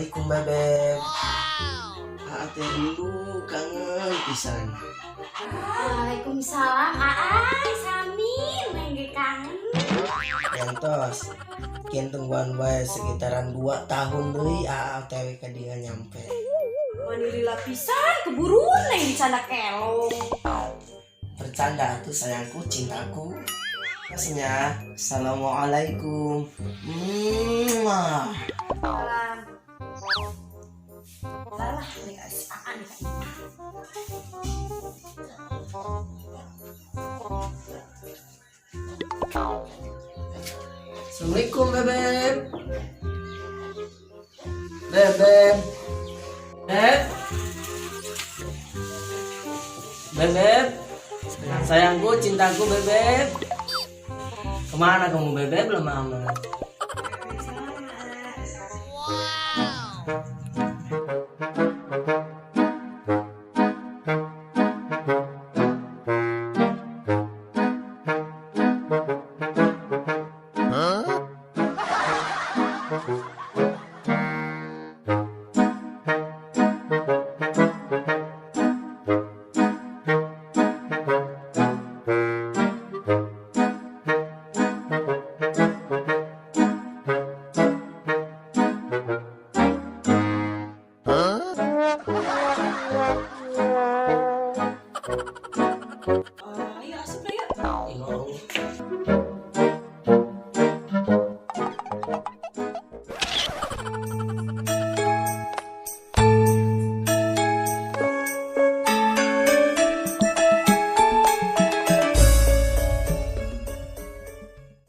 Assalamualaikum Bebeb. Aa teh rindu kangen pisan. Waalaikumsalam, Aa, sami, neng ge kangen. Entos. Kian tungguan wae sekitaran 2 tahun deui Aa OTW ka dieu nyampe. Mani lila pisan, keburu neng di sana kelong. Bercanda tuh sayangku, cintaku. Kasihnya. Assalamualaikum. Mwah. Salam. Lah, nih si Aa nih. Assalamualaikum Bebeb. Bebeb. Beb. Bebeb. Sayangku, cintaku Bebeb. Kemana kamu Bebeb? Lama amat. Ayo asup lah yuk. Ih,